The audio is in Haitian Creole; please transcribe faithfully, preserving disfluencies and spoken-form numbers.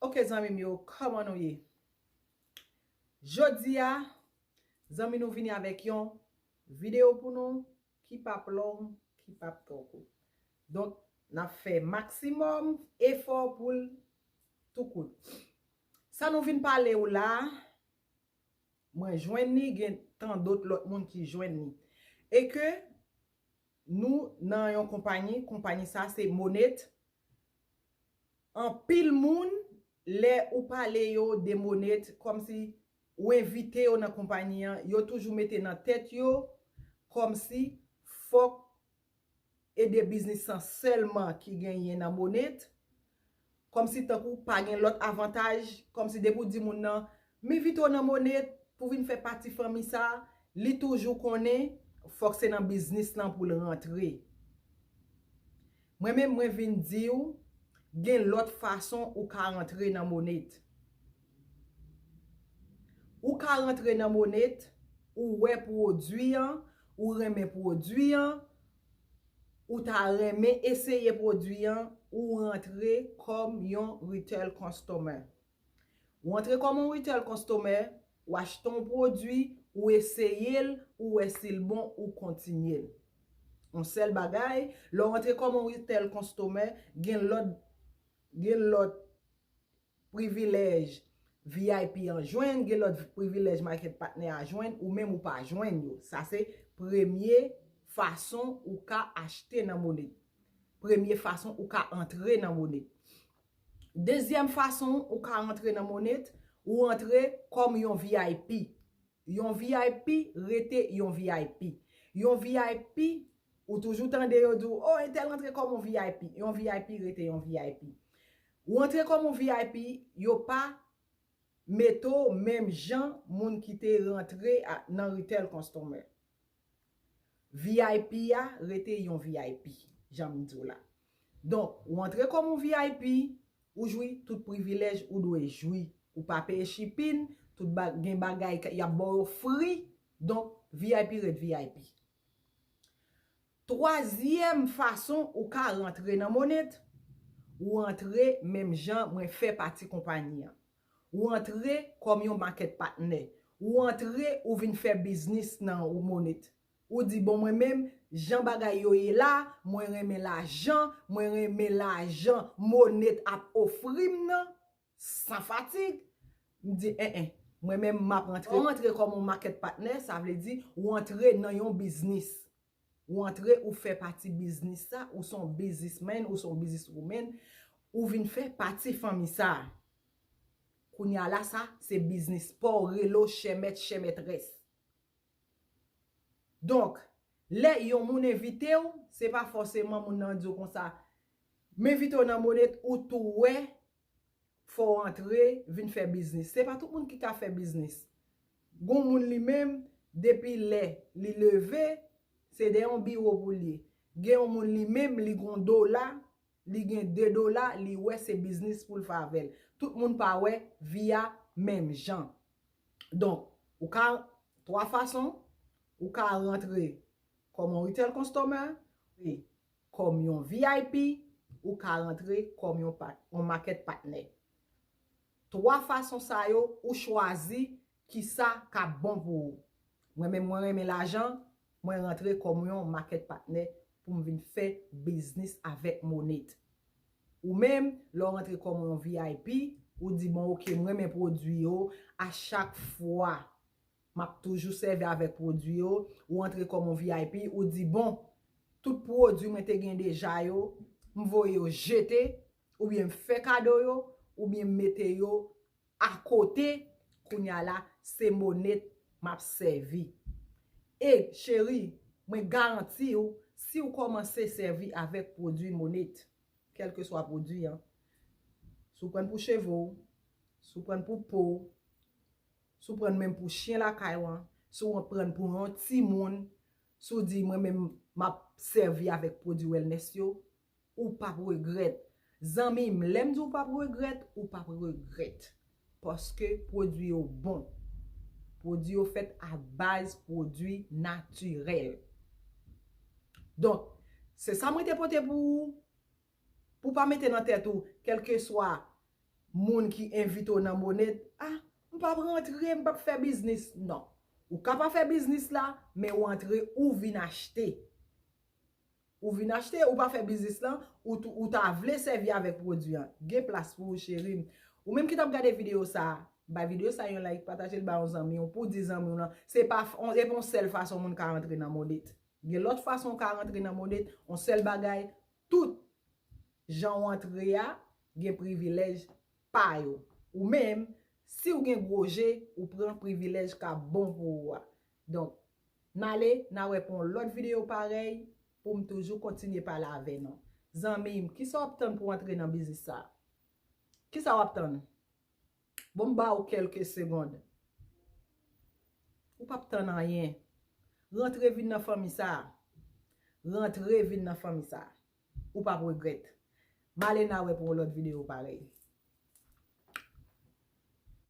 Ok, zanmi m yo, kòman nou ye? Jodi a, zanmi nou vini avèk yon videyo pou nou ki p ap long, ki p ap twò kout. Donk, n ap fè maksimòm efò pou l tou kout. Sa nou vin pale w la, mwen jwenn li, gen tan dòt lòt moun ki jwenn li. E ke nou nan yon konpayi, konpayi sa se Monet. Anpil moun, lè ou pale yo de Monet, kòmsi ou envite yo nan konpayi an, yo toujou mete nan tèt yo kòmsi fòk e de biznis lan sèlman ki genyen nan Monet, kòmsi tankou pa gen lòt avantaj, kòmsi depi w di moun nan, m envite w nan Monet pou vin fè pati fanmi sa, li toujou konnen fòk se nan biznis lan pou l rantre. Mwen menm, mwen vin di w, gen lòt fason ou ka rantre nan Monet. Ou ka rantre nan Monet, ou wè pwodui an, ou renmen pwodui an, ou ta renmen eseye pwodui an, ou rantre kòm yon retail customer. Ou antre kòm yon retail customer, ou achte yon pwodui, ou eseye l, ou wè si l bon, ou kontinye l. Yon sèl bagay, lè w antre kòm yon retail customer, gen lòt, gen lòt privilèj V I P an jwenn, gen lòt privilèj market partner a jwenn, ou menm ou pa jwenn yo. Sa se premye fason ou ka achte nan Monet. Premye fason ou ka antre nan Monet. Dezyèm fason ou ka antre nan Monet, ou antre kòm yon V I P. Yon V I P rete yon V I P. Yon V I P, ou toujou tande yo di w, o, entèl antre kòm yon V I P. Yon V I P rete yon V I P. Ou antre kòm yon V I P, yo pa mete w menm jan moun ki te rantre a, nan retail customer. V I P a rete yon V I P, jan m di w la. Donk, ou antre kòm yon V I P, ou jwi tout privilèj ou dwe jwi. Ou pa peye shipping, tout ba-, gen bagay k-, y ap ba w yo free. Donk, V I P ret V I P. Twazyèm fason ou ka rantre nan Monet, ou antre menm jan mwen fè pati konpayi an. Ou antre kòm yon market partner. Ou antre, ou vin fè biznis nan ou Monet. Ou di, bon, mwen menm, jan bagay yo ye la, mwen renmen lajan, mwen renmen lajan Monet ap ofri m nan, san fatig. M di, en, en, mwen menm, m ap rantre. Ou rantre kòm yon market partner, sa vle di, ou antre nan yon biznis. Ou antre, ou fè pati biznis sa, ou se yon businessman, ou se yon businesswoman, ou vin fè pati fanmi sa. Kounye a la, sa, se biznis pa w, rele w chè mèt, chè mètrès. Donk, lè yon moun envite w, se pa fòseman moun nan di w konsa, m envite w nan Monet, ou tou wè, fò w antre, vin fè biznis. Se pa tout moun ki ka fè biznis. Gon moun li menm, depi lè li leve, se dèyè yon biwo pou l ye. Gen yon moun li menm, li gon dola, li gen de dola, li wè se biznis pou l fè avè l. Tout moun pa wè vi a menm jan. Donk, ou ka, twa fason, ou ka rantre kòm yon retail customer, e kòm yon V I P, ou ka rantre kòm yon pa-, yon market partner. Twa fason sa yo, ou chwazi kisa k ap bon pou ou. Mwen menm, mwen renmen lajan, mwen rantre kòm yon market partner pou m vin fè biznis avèk Monet. Ou menm, lè w rantre kòm yon V I P, ou di, bon, ok, m renmen pwodui yo, a chak fwa, m ap toujou sèvi avèk pwodui yo, ou antre kòm yon V I P, ou di, bon, tout pwodui mwen te gen deja yo, m voye yo jete, oubyen m fè kado yo, oubyen m mete yo akote, kounye a la, se Monet m ap sèvi. E, cheri, mwen garanti w, si w kòmanse sèvi avèk pwodui Monet, kèlkeswa pwodui an, si w pran pou cheve w, si w pran pou po w, si w pran menm pou chen lakay w an, si w pran pou yon timoun, si w di, mwen menm, m ap sèvi avèk pwodui wellness yo, ou p ap regrèt. Zanmi m, lè m di w p ap regrèt, ou p ap regrèt. Paske pwodui yo bon. Pwodui yo fèt a baz pwodui natirèl. Donk, se sa mwen te pote pou ou, pou w pa mete nan tèt ou, kèlkeswa moun ki envite w nan Monet, ah, m p ap rantre, m p ap fè biznis. Non. Ou ka pa fè biznis la, men ou antre, ou vin achte. Ou vin achte, ou pa fè biznis lan, ou, tou- ou ta vle sèvi avèk pwodui an. Gen plas pou ou, cheri m. Ou menm ki t ap gade videyo sa a, bay videyo sa a yon like, pataje l ba yon zanmi w, pou di zanmi w lan, se pa f- on- e pa yon sèl fason moun ka rantre nan Monet. Gen lòt fason w ka rantre nan Monet, yon sèl bagay, tout jan w antre a, gen privilèj pa yo. Ou menm, si w gen gwo je, ou pran privilèj k ap bon pou ou a. Donk, n ale, n a wè pou yon lòt videyo parèy, pou m toujou kontinye pale avè nou. Zanmi m, kisa w ap tann pou w antre nan biznis sa a? Kisa w ap tann? Bon, m ba w kèlke segond. Ou p ap tann anyen. Rantre vin nan fanmi sa a. Rantre vin nan fanmi sa a. Ou p ap regrèt. M ale, n a wè pou yon lòt videyo parèy.